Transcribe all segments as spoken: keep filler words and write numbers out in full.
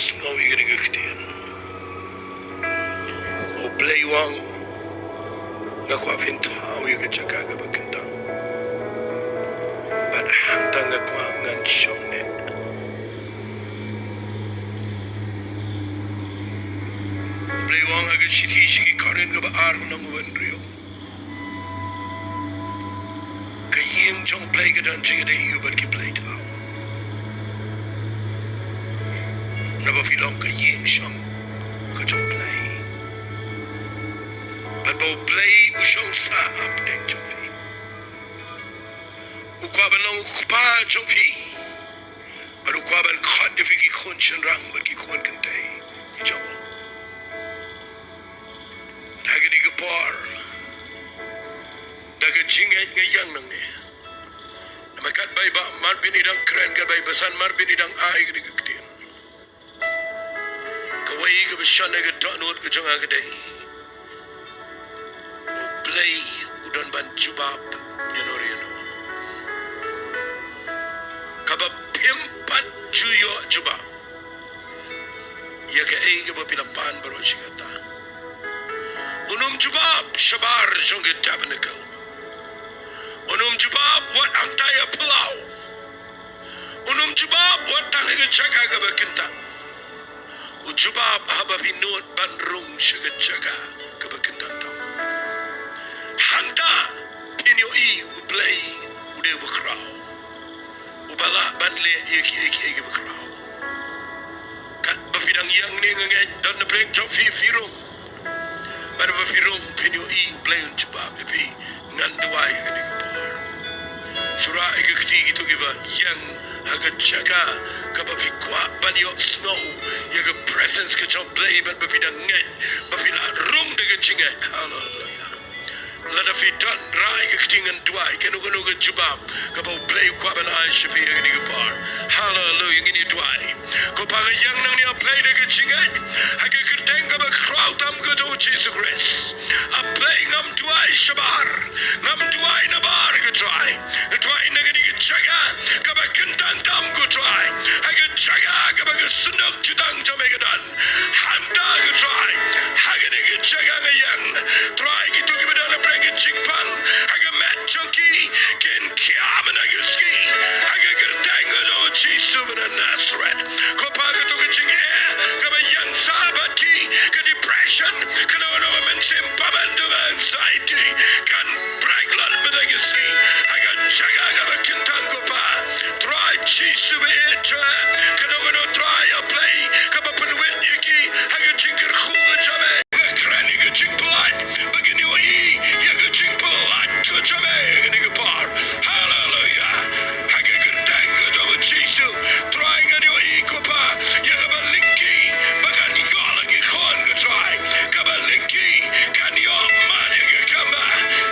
Sngew ïa kane ka ktien. U Blei u ong, nga kwah phin thaw ïa ka jaka kaba kyntang. Bad hangta nga kwah ngan shong neh. U Blei u ong ha ka shithi sha ki Korinth kaba ar lynnong kaba hynriew. Ka ïing jong U Blei ka don jingïadei ïa u bad ki blei thaw. Naba phi long ka ïing shong ka jong U Blei. Bad ba U Blei u shong sah hapdeng jong phi. U kwah ban long u kpa jong phi. Bad u kwah ban khot ïa phi ki khun shynrang bad ki khun kynthei ki jong u. Ha kane ka por, da ka jingngeit nga ïeng nangne. Namar katba i Bah Marvin i dang kren, katba i Bah San Marvin i dang ai kane ka ktien, kawei kaba shon ha ka dohnud ka jong nga ka dei, U Blei u don ban jubab ïano re ïano. Kaba phim pat ju ïoh jubab ïa kaei kaba phi la pan baroh shi katta. Un ym jubab shabar jong ka tabernacle. Un ym jubab wat hangta ïa phyllaw. Un ym jubab wat tang ha ka jaka kaba kyntang. U jubab haba phi nud ban rung sha ka jaka kaba kyntang tam. Hangta phin ïohi U Blei u dei uba khraw, uba lah ban leh ïa kiei kiei kiba khraw. Katba phi dang ïeng ne, nga ngeit don napdeng jong phi phi rung. Bad ba phi rung phin ïohi U Blei un jubab ïa phi. Ngan duwai ha kane ka por. Shu rah ïa ka kti kito kiba ïeng ha ka jaka kaba phi kwah ban ïohsngew ïa ka presence ka jong U Blei bad ba phi dang ngeit ba phi lah rung da ka jingngeit. Haleluia. Lada phi don, rah ïa ka kti, ngan duwai, kano kano ka jubab kaba U Blei u kwah ban ai sha phi ha kane ka por. Haleluia, ngin ïa duwai. Ko Pa, nga ïeng nangne, A Blei, da ka jingngeit ha ka kyrteng kaba khraw tam ka jong U Jisu Khrist. A Blei, ngam duwai shabar, ngam duwai nabar, ko Trai. Nga duwai na kane ka jaka kaba kyntang tam, ko Trai, ha ka jaka kaba ka synduk jutang jong me ka don. Hangta, ko Trai, ha kane ka jaka nga ïeng, Trai, kito kiba don hapdeng ka jingpang ha ka met jong ki, kin khia mynta ka sngi ha ka kyrteng ka jong U Jisu ba na Nasareth. Ko Pa, kato ka jingeh kaba ïeng sah bad ki, ka depression, kano kano ka mynsiem paman jong anxiety, kan break lut mynta ka sngi ha ka jaka kaba kyntang, ko Pa. Trai Jisu ba ïeit, kano kano, Trai, A Blei, kaba pynwit ïa ki ha ka jingkyrkhu ka jong me. Nga kren ïa ka jingpyllait, ba kin ïohi ïa ka jingpyllait ka jong me ha kane ka por. Haleluia. Ha ka kyrteng ka jong U Jisu, Trai, ngan ïohi, ko Pa, ïa kaba lyngkhi ba kan ïoh la ki khun, ko Trai. Kaba lyngkhi kan ïoh mad ïa ka kamba,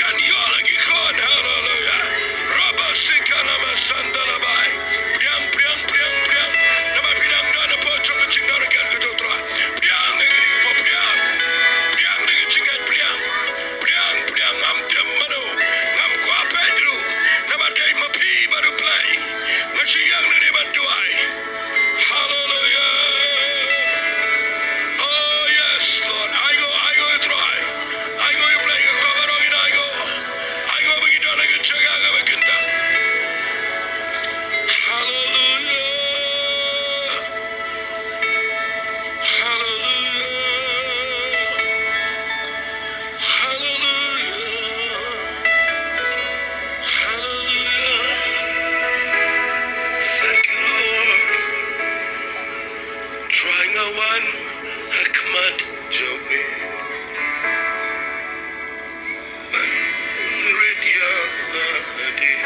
kan ïoh la ki khun. Haleluia. Rabba sikana masandala bai. Pdiang, pdiang, pdiang, pdiang. Namar phi dang don hapoh jong ka jingdonkam ka jong U Trai. Pdiang ïa kane ka por, pdiang. Pdiang da ka jingngeit, pdiang. Pdiang, pdiang, ngam tip mano. Ngam kwah peit ruh. Namar dei ma phi bad U Blei nga shu ïeng nangne ban duwai. Haleluia. Oh yes, Lord. Aiñguh, aiñguh, Trai. Aiñguh, U Blei, nga kwah ban ong ïa phi, aiñguh. Aiñguh ba ngi don ha ka jaka kaba kyntang. Haleluia. Haleluia. Haleluia. Haleluia. Thank you, Lord. Trai, nga wan ha khmat jong me. Ban rit ïa nga hadien.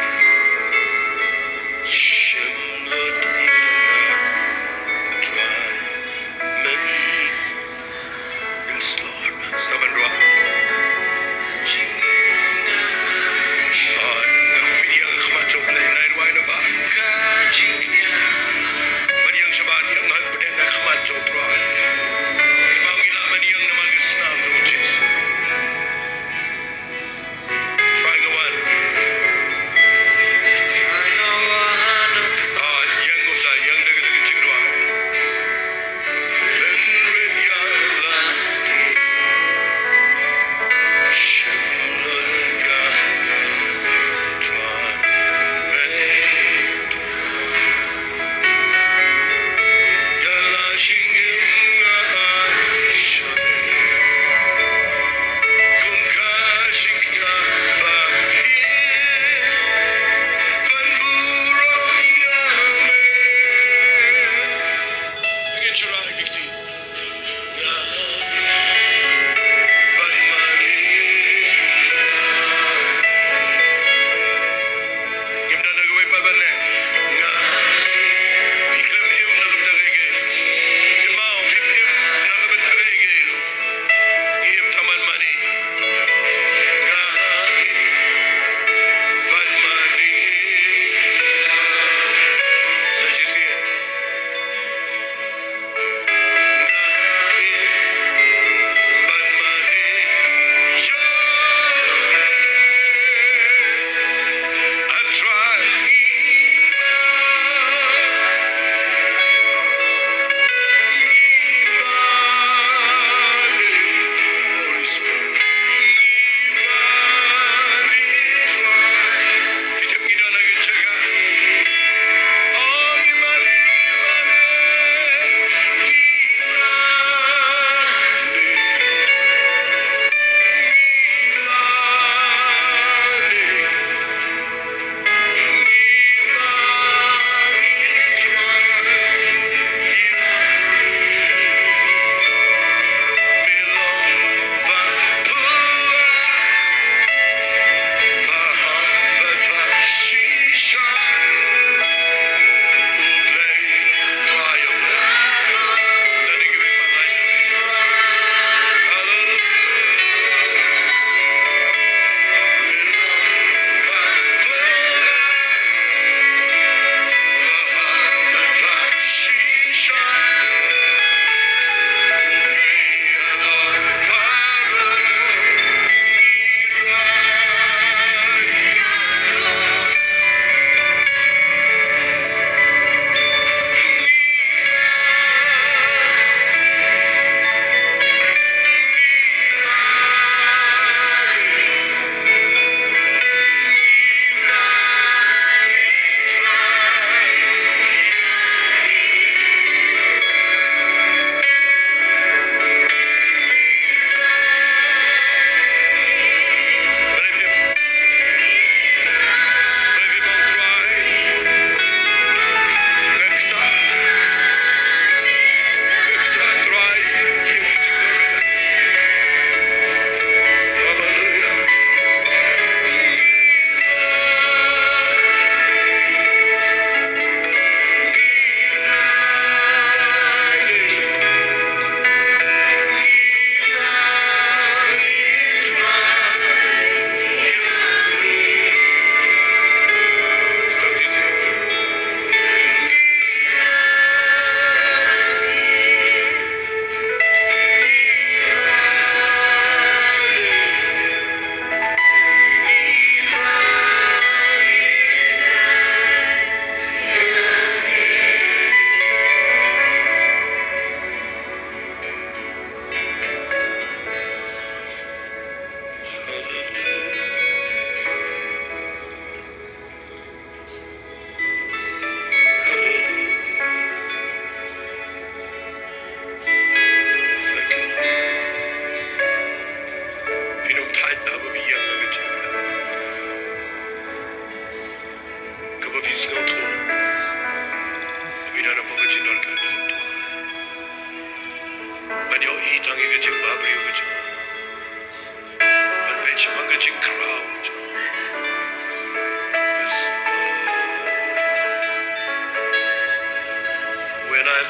Shim lut ïa nga, Trai, men. Yes, Lord. Sngewbha ban duwai. Lord, nga pynïeng ha khmat jong U Blei, nai duwai naba. Ban ïeng shabar, ïeng hapdeng ha khmat jong U Trai. Ba ngi lah ban ïeng namar ka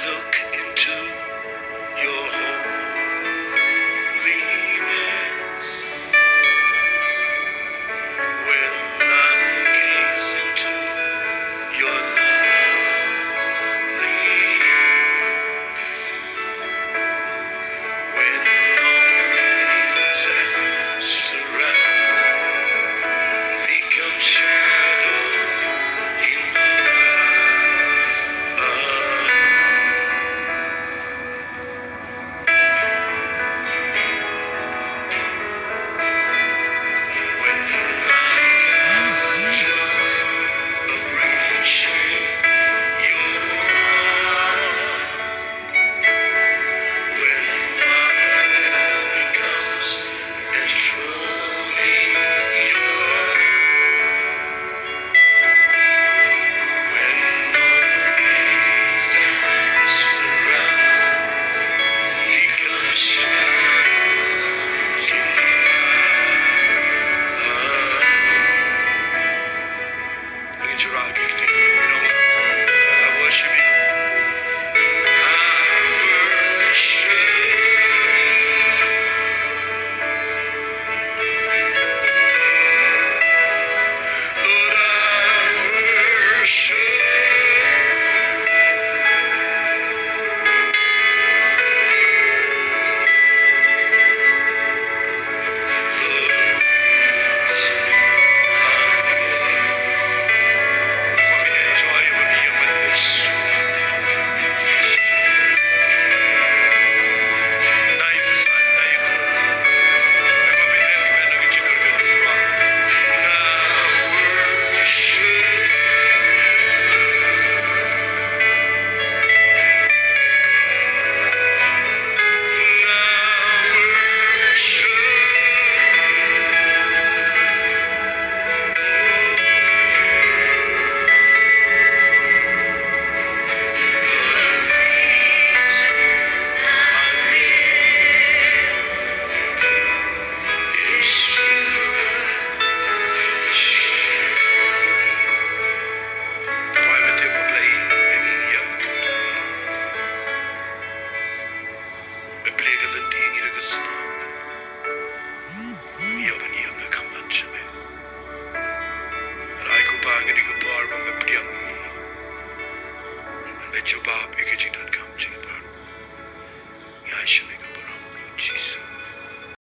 Look into your holiness. When I gaze into your loveliness, when all things that surround becomes shadow in the light of Jubab ïa ka jingdonkam jong ngi baroh. Ïa sha me ka baroh, Jisu.